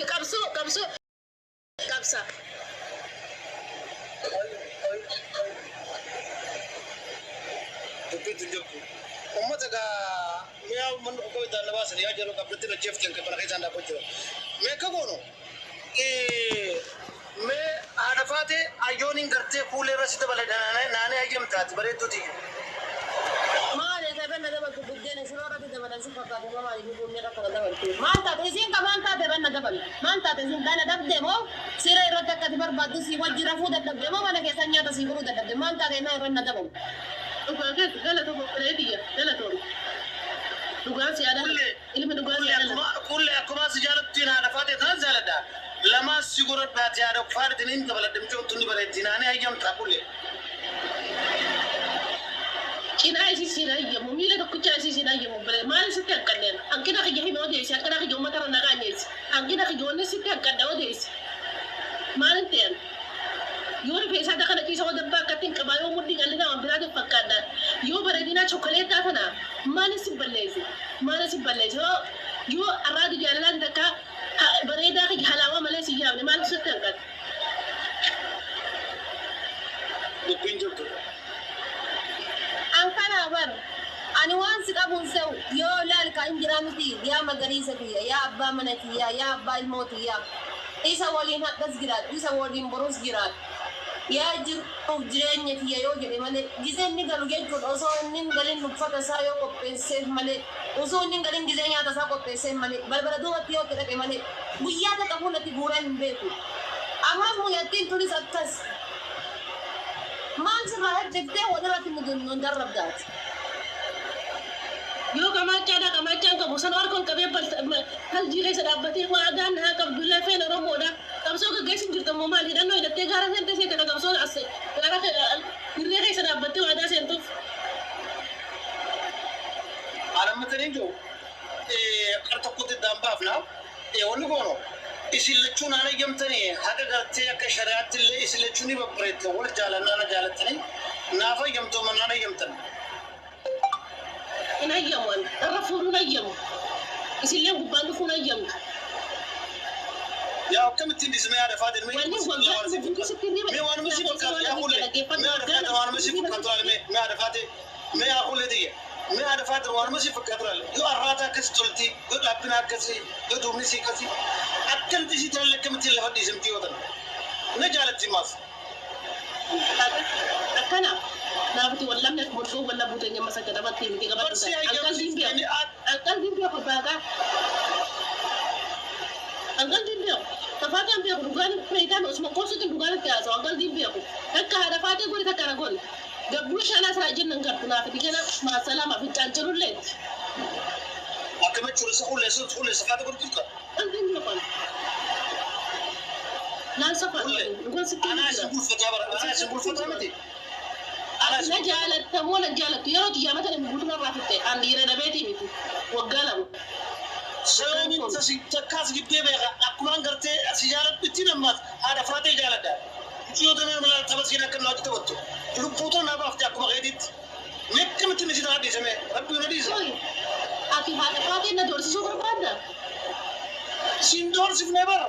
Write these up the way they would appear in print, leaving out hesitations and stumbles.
Qabsoo qabsoo qabsa. Dubbiin tun jabdu. Ummata gaa mi'a uummanni kun qabu na baasan yaa jedhu qabdatti na jeeftan kan mana keessaan dhaabbachuu jira. Mee akka goonu mee haadha faatee ayyooniin gartee kuulee irra si dabale naanee hayyamtaati bareedduu tiyya. Maal egaa irra na dabaltu buddeena shiroo irratti dabalan si fakkaate moo maaliif bunnee irra kana dabaltu? Maal taate isiin ka maal taate irra na dabalu? Maal taate isiin kana dhabde moo siree irratti akka ati barbaaddu si wajji rafuu dadhabde moo mana keessan nyaata si godhuu dadhabde? Maal taate innaa irra na dabalu? Dhugaa keeti galatoomi obboleetti tiyya galatoomi. Dhugaan si haa dhalatu. Ilmi dhugaa si haa dhalatu. Kuullee akkuma si jaalattiin haadha faatee tanas jaaladha. Lamaan si godhadhaati haadha faateetiin hin dabaladhe mucoon tun ni bareeddi naanee hayyamtaa kuullee. Cinaa isii siin hayyamu miila tokkichaa isii siin hayyamu obboleetti maaliif sitti hanqadhe ani? Hanqina kiyya himi odeessi hanqina kiyya ummata irra na qaanyeessi. Hanqina kiyya wanni sitti hanqadhe odeessi. Maalin ta'e ani? Yoo rifeensaa kana ciisa yoo dabbaa akkattiin qabaa yoo mudhii qal'inaa waan biraatiin fakkaadha. Yoo bareedinaa chokoleettaa tana maalin si balleesse? Maalin si balleesse? Yoo yoo arraada jaalalaati takka bareedaa kiyya halaawaa malee si yaamne maaliif sitti hanqate? Dubbiin jabduudha. An kana bar ani waan si qabuun se'u yoo laal ka hin jiraa miti yaa magariisa kiyya yaa abbaa mana kiyyaa yaa abbaa ilmoo tiyyaa isa waliin hadhas jiraadhu isa waliin borus jiraadhu yaa jiruuf jireenya kiyya yoo jedhe malee gizee inni galu jechuudha osoo inni hin galin uffata isaa yoo qopheesseef malee osoo inni hin galin gizee nyaata isaa qopheesseef malee balbala duubatti yoo itti dhaqe malee guyyaa takka fuulatti guuree hin beeku ammas mucattiin tunis akkas maal sirraa hir'iftee walirratti nu darrabdaati. Yoo qamaachaadha qamaachaan qabu san harka ol qabee haljii keessa dhaabbatee waadaan haa qabdu lafeen Oromoodha. Qabsoo gaggeessu jirtu ammoo maal hidhannoo hidhattee gaara seente seete ka qabsoo as gaara dirree keessa dhaabbattee waadaa seentuuf. Alammatanii jiru qara tokkotti iddaan baafna. Wanni goono isin lachuu naan hayyamtanii haqa gartee akka shari'aatti illee isin lachuu ni babbareette wal jaalannaa na jaalattanii naaf hayyamtu amma naan hayyamtan. Hin hayyamu ani irra fuudhuun hayyamu. Isillee gubbaan dhufuun hayyamtu. Yaa akkamittiin dhiisame haadha faatee mee Wanni waggaa dhufu sitti hirriba mee waanuma si fakkaatu yaa kulle mee haadha faatee waanuma si fakkaatu laale mee mee haadha faatee mee yaa kulle tiyya mee haadha faatee waanuma si fakkaatu laale yoo arraata akkasi tolti yoo dhaabbina akkasi yoo duubni si akkasi akkanti si tolalle akkamittiin lafa dhiisamti yoo tana na jaalatti maas. Akkana naafti wallamni akkuma dhufuu walla buutee nyamma sakka taphatti miti qabadhu. Barsi Anqaldiin beeku. hayyamsiiftanii Anqaldiin beeku baagaa. Anqaldiin beeku. Tafaataan beeku dhugaan feetaan osuma qosuutiin dhugaan itti haasa'u anqaldiin beeku. Takka haadha faatee gori takka na gori. Gabbuu shanaa siraa jennan gartu naafiti gana maasalaama fincaan jirulleetti. Akkamitti currisa kulleessa kulleessa faata godhu jirta. Anqaldiin beeku. Naan safaa dhugaan sitti Anaa jira. isin bulfataa bara anaa isin bulfataa miti. Anaa Na isin jaalattamoo na jaalattu yeroo xiyyaama tana guutuu narraa fitte an dhiira dhabeetii miti waggaa lama. Sababni takkaas giddee beeka akkumaan gartee si jaaladhutti nammaas haadha faatee jaaladha. Yoo damee mala tapha siin akka naatti taphattu lubbuutu naa baafte akkuma keetiitti. Meeqamitti ni si ta'a dhiisame rabbi na dhiisa. Oi, ati haadha faatee na doorsisuu barbaadda? Siin doorsifnee bara.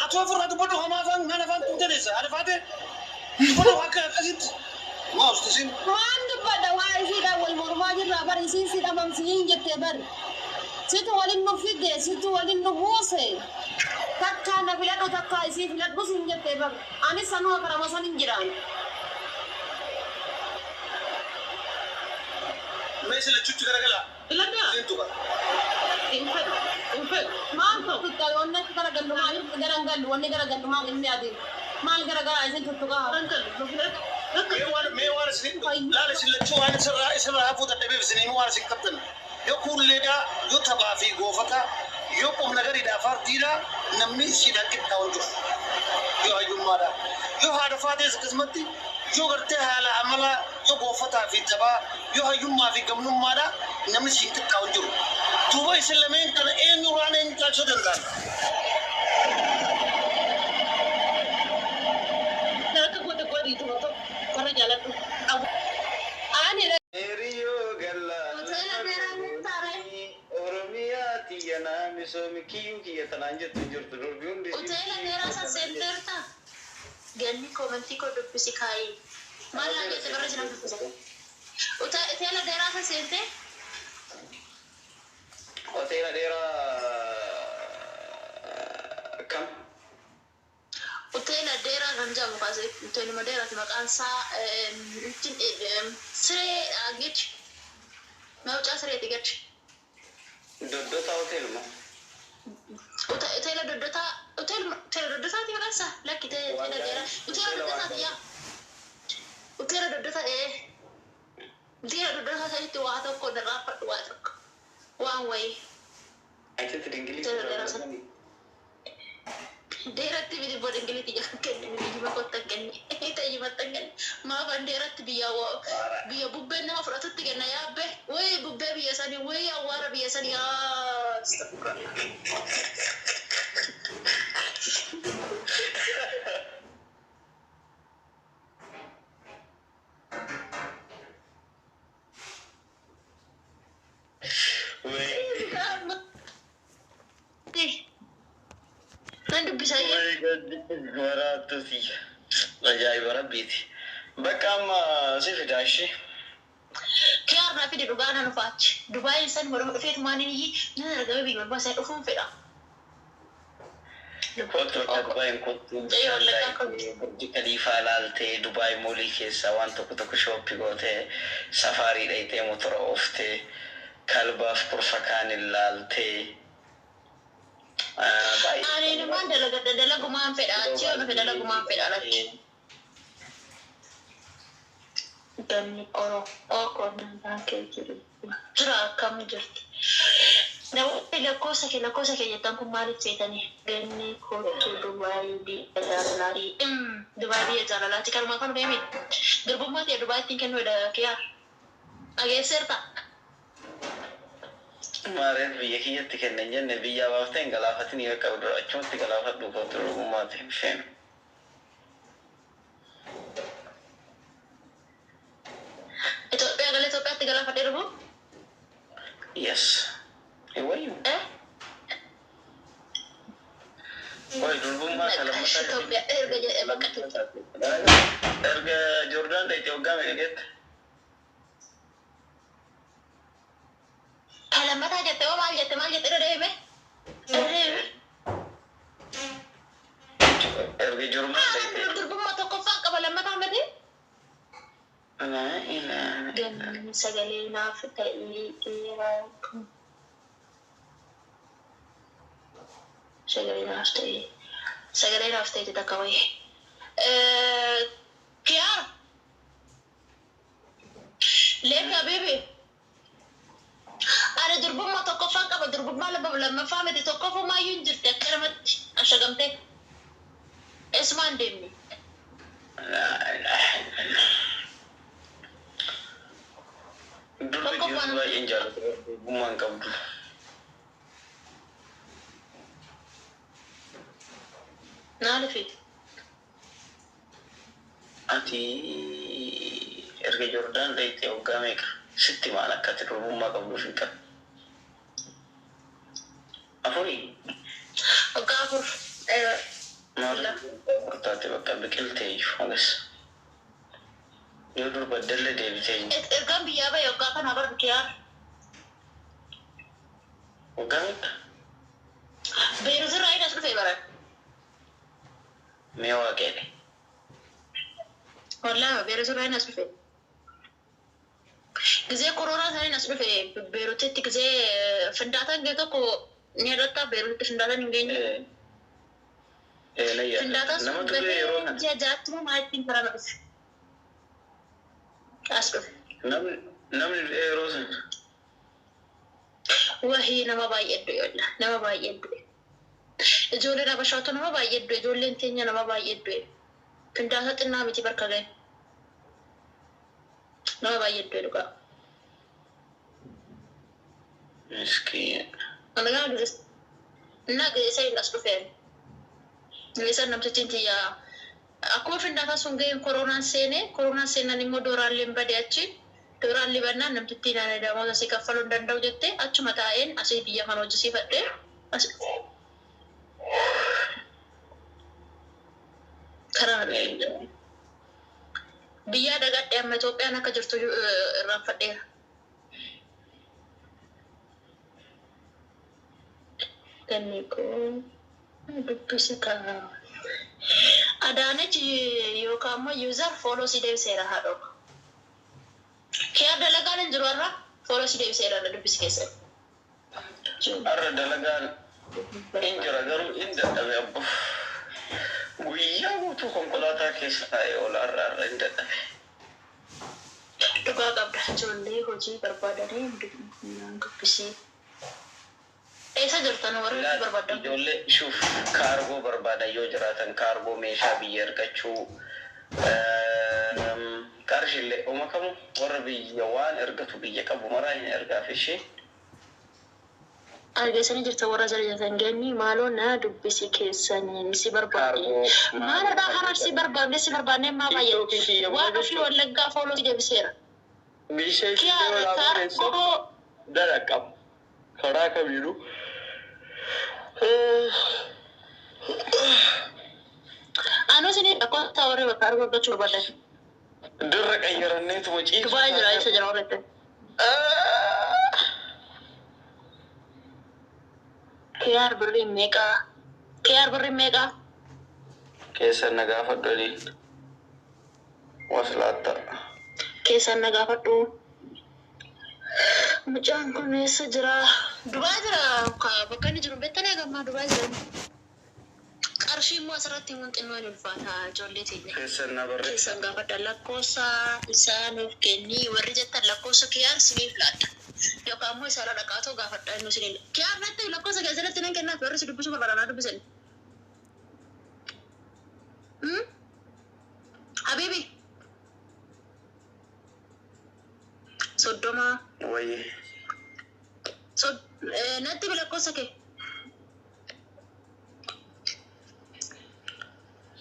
Ati ofirraa dubbadhu hamaa afaan naan afaan tuutee deessa haadha faatee dubbadhu akka akkasitti. Maa usti siin. Waan dubbadha waa isiidhaan wal mormaa jirraa bar isiin si dhabamsiin jettee bar. Situ walin nu fide situ walin nu buuse. Takkaa na filadhu takkaa isii filadhu siin jettee bar. Anis sanuma karama san hin jiraan. Mee sila chuchu garagalaa. Filadhaa? Siin tuqa. Hin fedhu, hin fedhu. Maal tuttuqaa wanni achi garagallu maal garagallu wanni garagallu maal inni adiin maal garagalaa isin tuttuqaa. Garagallu nu filadhu. Mee waan mee waan isin laala isin lachuu waan isirraa isirraa hafuu dadhabeef isin himuu waan isin qabdan. Yoo kuulleedhaa yoo taphaa fi goofataa yoo qubna gariidhaa fardiidhaa namni isiidhaan qixxaa'u hin jiru. Yoo hayyummaadhaa yoo haadha faatees akkasumatti yoo gartee haala amalaa yoo goofataa fi taphaa yoo hayyummaa fi gamnummaadhaa namni isiin qixxaa'u hin jiru. Duuba isin lameen kana eenyurraan eenyu caalchisuu danda'an? Akka goote godhi tokko warra jaaladhu. Ani Hiriyyoo galla Hoteela dheeraa ni taare. Oromiyaa tiyya naa misoomi kiyyuu. Iyyuu kiyya tanaan jettu hin jirtu durbi hundi isii. Hoteela dheeraa san seenteerta. Ganni koomentii koo dubbisi kaayee. Maal naan jette barreessi nan dubbisa. Hoteela dheeraa san seentee. Hoteela dheeraa kam? Hoteela dheeraa kan jedhamu kaasee hoteeluma dheeraati maqaan isaa siree gadi. Mawucaa sireeti gadi. Doddotaa hoteeluma. Hoteela doddotaa hoteeluma hoteela doddotaati maqaan isaa lakki hoteela dheeraa hoteela doddotaati yaa. Hoteela doddotaa hoteela doddotaa sanitti waa tokko narraafadhu waa tokko waan wayii. Achitti dingilii Hoteela dheeraa sana. Dheeratti miti booda ingilitti jaan kenne biyyi kottan kenne tayyimatti kenne maafan dheeratti biyya biyya bubbeen nama fudhatutti kenna yaabbe wayi bubbee biyya sanii wayi awwaara biyya sanii yaa. Nan dubbisa. Maraattuti. Ajaa'iba rabbiiti. Bakka amma si fida ishee. Kiyaar naa fide dhugaa nan dhufaachi. Dubaayin san godhama dhufeet maaniin iyyi nan argame biyya barbaasaa dhufuun fedha. Kottu bakka Dubaayin kottu. Burj Khaliifaa laaltee, Dubaay moolii keessaa waan tokko tokko shop gootee, safaarii dhayitee, motora ooftee, kalbaaf kurfa kaanin laaltee. Ani namaan dalagadha dalagumaan fedha achi yoo dhufe dalagumaan fedha lakki. Ganni oro qonnaan kee jiru jira akkam jirti. Namoonni lakkoofsa kee jettan kun maaliif seetanii? Ganni kottu Dubaay biyya jaalalaati. Dubaay biyya jaalalaati. Kanumaa kan beemi. Durbummaa ta'e Dubaay ittiin kennuudha kiyaa. Dhageesseerta. Maareen biyya kiyyatti kennan jenne biyyaa baaftee hin galaafatin yoo qabdu achumatti galaafadhu kottu durbummaa ta'e feenu. Itoophiyaa galee Itoophiyaatti galaafadhee dhufu? Yes. Wayyu. Eh? Way durbummaa Naqash Itoophiyaa erga jedhee bakka Erga Joordaan dhayite waggaa meeqa geette? Kalammataa jette hoo maal jette irra deeme? Irra deeme. Erga Joordaan dhayite. Durbummaa tokkoffaa qaba lammataa miti? Ganni sagalee naaf ta'ee dheeraa kun. Sagalee naaf ta'ee. Sagalee naaf ta'ee takka wayii. Kiyaar. Leemi habibi. Ani durbummaa tokkoffaa qaba durbummaa lammaffaa miti tokkoffumaayyuu hin jirti akka namatti ashagamtee. Eessumaan deemne? Durbi dhiirri baay'een jaallatu durbummaa hin qabdu. Maalifi? Ati erga Joordaan dhayite waggaa meeqa? Sitti maal akka ati durbummaa qabduuf hin qabne? Afurii? Waggaa 4. Maal taate bakka biqiltee iyyuu agas. Yoo durba dallee deebitee hin Ergaan biyyaa bahe waggaa kana bar kiyaar. Waggaa meeqa? Beirut irraa as dhufe baran. Mee waaqeedhe. Wallaahi Beirut irraa as dhufe. Gizee koronaa isaanii as dhufe Beirutitti gizee findaataan gee tokko ni yaadattaa Beirutitti findaataan hin geenye. Ee na yaada. Findaataan sun Namatu du'e yeroo bahee kana. ji'a ja'atti moo maal ittiin karaa dhufe. As dhufe. Namni du'e yeroo sana. Wahii nama baay'ee du'e walla nama baay'ee du'e. Ijoolleen Habashaatu nama baay'ee du'e ijoolleen teenya nama baay'ee du'e. Findaata xinnaa miti bakka ga'e. Nama baay'ee du'e dhugaa. Miskiin. Anagaa na isa hin as dhufeen. Isa namtichi tiyyaa akkuma findaataa sun ga'een koronaan seene koronaan seenan immoo dooraalleen bade achi dooraalli bannaan namtittiin ani damoota si kaffaluu hin danda'u jette achuma taa'een asii biyya kana hojjisiifadhe as dhufe. Karaa biyyaa dagadhe amma Itoophiyaan akka jirtu irraanfadheera. Ganni koo dubbisi kaa. Adaanech yookaan immoo user follow si deebiseera haadhoo. Kiyaa dalagaan hin jiru har'a follow si deebiseera dubbisi keessatti. Har'a dalagaan hin jira garuu hin dadhabe abbo. Guyyaa guutuu konkolaataa keessa taa'ee oola har'a har'a hin dadhabe. Dhugaa qabda ijoollee hojii barbaadanii dubbisii. Eessa jirtan warri hojii barbaadan? Ijoollee shuuf kaargoo barbaadan yoo jiraatan kaargoo meeshaa biyya ergachuu qarshiillee oma kamu warra biyya waan ergatu biyya qabu maraa hin ergaaf ishee. Argeessanii jirtan warra jala jirtan geenyi maaloo na dubbisi keessanii si barbaade. Maalodhaa harar si barbaadne si barbaadne maa baay'ee. Waan ofii wallaggaa follow si deebiseera. Bishee Kiyaa kaargoo dalaqamu karaa kamiinuu Anuu isin lakkoofsa warri bakka arguu argachuu barbaadan. Dirra qayyaranneetuma ciisu. Dubaay jira eessa jira warri itti. Kiyaar birriin meeqaa? Kiyaar birriin meeqaa? Keessan na gaafadhu adiin. Waslaatta. Keessan na gaafadhu. Mucaan kun eessa jira? Dubaay jira bakka inni jiru beektanii hagammaa Dubaay jira. Qarshii immoo asirratti himuun xinnoo hin ulfaata ijoollee teenya. Keessan na barreessa. Keessan gaafadha lakkoofsa isaa nuuf kennii warri jettan lakkoofsa kiyaar siniif laadha. Yookaan immoo isaarra dhaqaatoo gaafadha inni isiniin. Kiyaar natti lakkoofsa keessatti nan kennaaf warri si dubbisuu barbaadan haa dubbisan. Habibi. 30. Wayii. Natti lakkoofsa kee.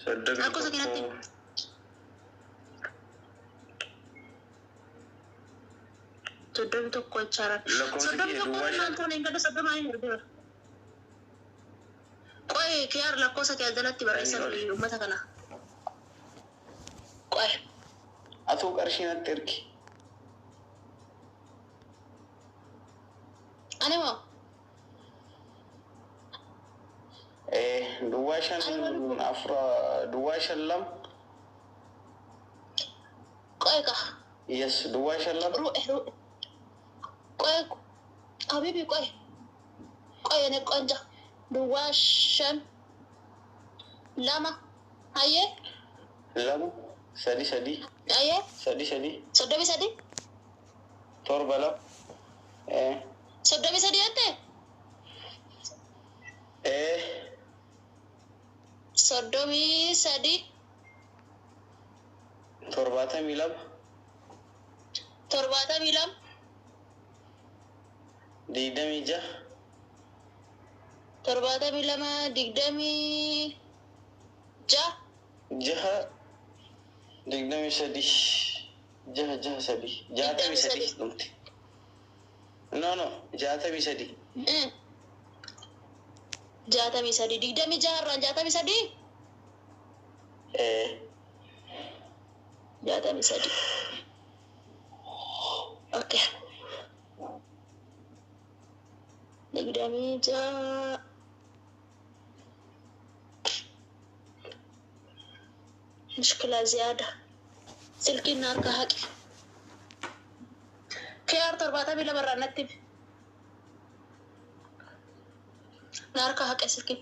31. Lakkoofsa kee natti. 31 jechaadha. Lakkoofsa 31 kee duwwaa naan toone hin gadda 30 hin argina. Qoy kiyaar lakkoofsa kee jalatti barreessan uummata kana. Qoy. Atuu qarshii natti ergi. Ani moo? Duwwaa 5 4 duwwaa 5 2. Qoy ka. Yes, duwwaa 5 2. Ru'e ru'e. Qoy habibi qoy. Qoy ene qonja. Duwwaa 5 2 hayyee. 2 3 3. Hayyee. 3 3. 33. 7 2. 33 jette? 33. 72. 72. 26. 72 26. 6 23 6 6 3 63 dhumti. No no 63. 63 26 irraan 63. 63. Okay. 26. مشكلة زيادة سلكي النار كهكي كيار 72 irraa natti naarka haqe silkiin.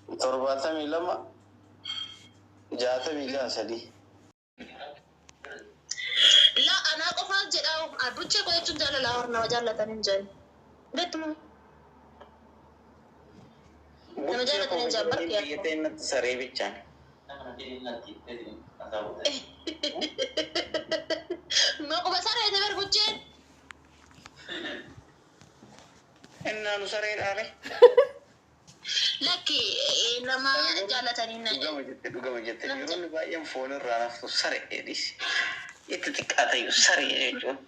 72 66 3. La anaa qofaaf jedhaa buchee koo jechuun jaalala warra nama jaallatan hin jedhu. Beektumoo? Nama jaallatan hin jedhu barki Biyya teennatti saree bichaan. Maquma saree ta'e bucheen. Innaanu saree dhaare. Lakki nama jaallatanii na. Dhugama jette dhugama jette dhiironni baay'een foon irraa naftu saree dhiisi. Itti xiqqaatayyuu saree jechuun.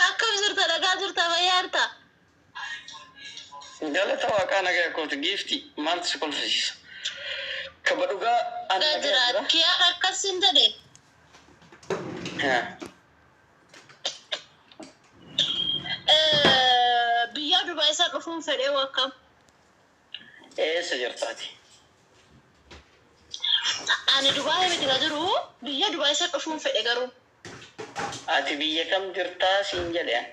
Akkam jirta dhagaa jirta fayyaa jirta. Galata waaqaa nagaa kooti giifti maaltu si kolfisiisa? Kaba dhugaa ani Nagaa nagaa jira. jira. Kiyaa akkas hin jedhe. Haa. Biyya Dubaay isa dhufuun fedhee wakkam. Eessa jirtaati? Ani Dubaay miti ka jiru biyya Dubaay isa dhufuun fedhe garuu. Ati biyya kam jirtaa siin jedhe ani.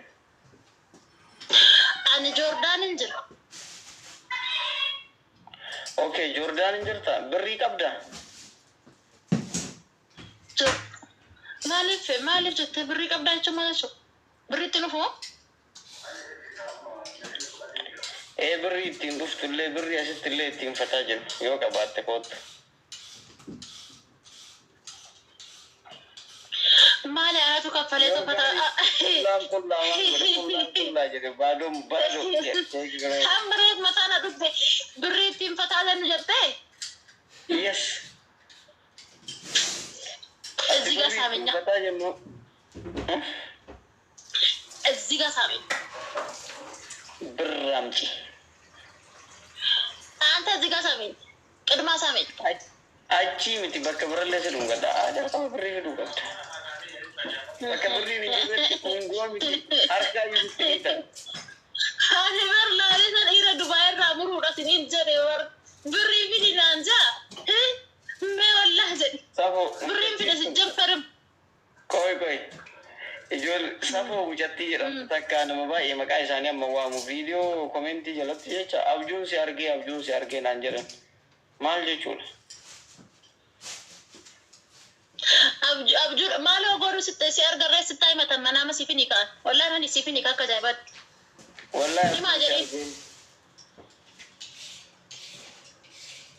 Ani Joordaanin jira. Okay, Joordaanin jirta. Birrii qabdaa? Maaliif maaliif jettee birrii qabdaa jechuun maal jechuudha? Birriitti dhufu? Ee birrii ittiin dhuftullee birrii asittillee ittiin fataa jiru yoo qabaatte koottu. Maali anatu kaffalee tokko ta'a. Qullaan qullaa waan godhe qullaan qullaa jedhe baadoon baadoo jedhe. Hambireet mataa na dhufte birrii ittiin fataa jennu jettee? Yes. እዚህ ጋር ሳመኛ Fataa jennu. እዚህ ጋር ሳመኝ። Birra አምጪ። አንተ እዚህ ጋር ሳመኝ፣ ቅድማ ሳመኝ። Achii miti bakka birallee si dhungadha. Jalqaba birrii fiduu qabda. Bakka birriin hin jirretti dhungoo miti harkaa iyyuu hiitan. Ani bar laalee san dhiira Dubaay irraa muruudha siniin jedhe bar birrii fidi naan jaa. Mee wallah jedhi Safoo. birriin fide si jabbarim. Koi koi. Ijoollee safoo mucattii jedhamtu takka nama baay'ee maqaa isaanii amma waamu viidiyoo komentii jalatti jecha abjuun si argee abjuun si argee naan jedhan. Maal jechuudha? Abjuu maaloo godhu si argarree sitti himatan manaama siif ni ka'an. Wallahi mani siif ni ka'a akka ajaa'ibaatti. Wallahi Himaa abjuun si jedheen. argee.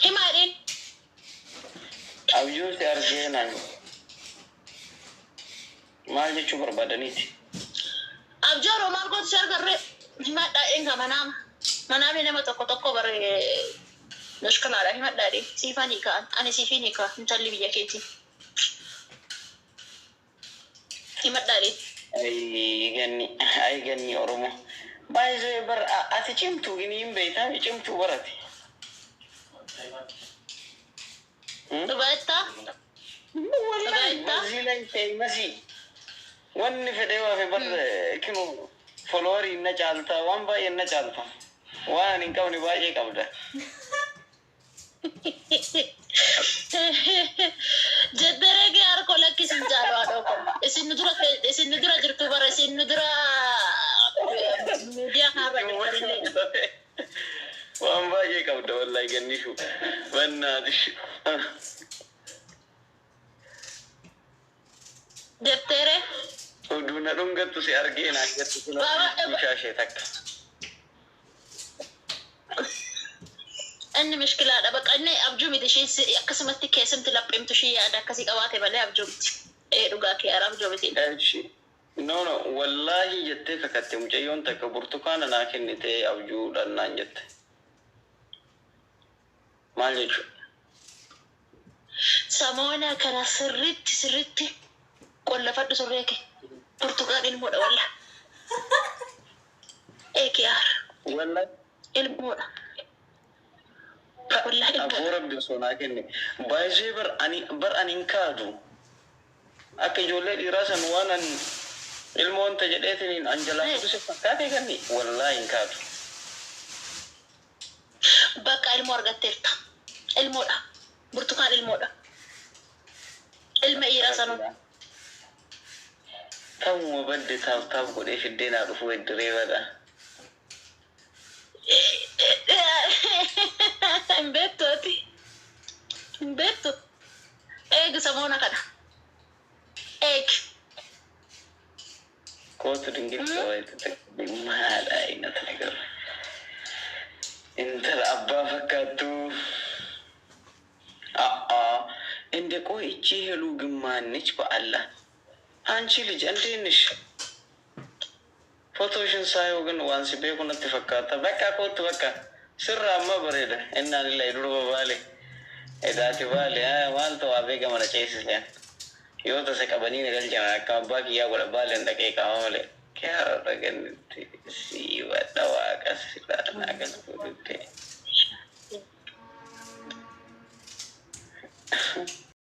Himaa jedheen. Abjuun si argee naan jedhan. Maal jechuu barbaadaniiti? Abjuu yeroo maal gootu si argarree himadhaa jedheen ka manaama. Manaamni nama tokko tokko bare mushkilaadha himadhaa jedheen siifaa ni ka'an. Ani siifii ni ka'a intalli biyya keetii. Himadhaa jedheen. Ay ganni ay ganni Oromoo. Baay'ee bar ati cimtuu gini hin beektaa cimtuu barate. Dhugaattaa? Wallahi በዚህ ላይ ፌመሲ wanni fedhee waafe bar kinu followerii na caalta waan baay'ee na caalta waan ani hin qabne baay'ee qabda. Jeddaree kee harka lakkisin jaalu haadha koo. Isin nu dura isin nu dura jirtu bara isin nu dura miidiyaa kanarra jirtanillee. Waan baay'ee qabda wallahi gannishu bannaatish. Jetteere Oduu na dhungattu si argee naan jettu kun shaashee takka. Inni mishkilaadha baqa inni abjuu miti ishee akkasumatti keessumti lapheemtu ishee yaada akkasii qabaate malee abjuu miti. Ee dhugaa kee ara abjuu miti. Eshi. No no wallahi jettee kakatte mucayyoon takka burtukaana naa kennite abjuudhaan naan jette. Maal jechuudha? Samoona kana sirriitti sirriitti qollafadhu surree kee. Burtukaan ilmoodha walla. Ee kee ara Wallahi ilmoodha. Wallahi ilmoodha. Aboo rabbi osoo naa kenne. Baay'ee bar ani bar ani hin kaadu. Akka ijoollee dhiiraa san waan an ilmoo wanta jedheetiin an jalaa fudhise fakkaatee ganni wallahi hin kaadu. Bakka ilmoo argatteerta. Ilmoodha. Burtukaan ilmoodha. Ilma dhiiraa sanuu. Ta'uma badde taaf taaf godhee fiddee naa dhufuu heddiree badha. Hin beektu ati. Hin beektu. Eegi samoona kana. Eegi. Kootu dingilcha wayitu maadha innata nagar. Intala abbaa fakkaattu. A'a እንደ ቆይ እቺ ሄሉ ግን ማነች? በአላህ አንቺ ልጅ እንዴት ነሽ? ፎቶሽን ሳየው ግን ዋንሲ beeku natti fakkaata. Bakka kootu bakka sirra amma bareeda. Innaa lillahi durba baale edaati baale maaltu waa beeka mana ceesiseen. Yoo tasa qabanii na galchan akka abbaa kiyyaa godha baaleen dhaqee qaama malee. Kee haroodha gannitti sii badha waaqa Silaa naa galtuu dubbe.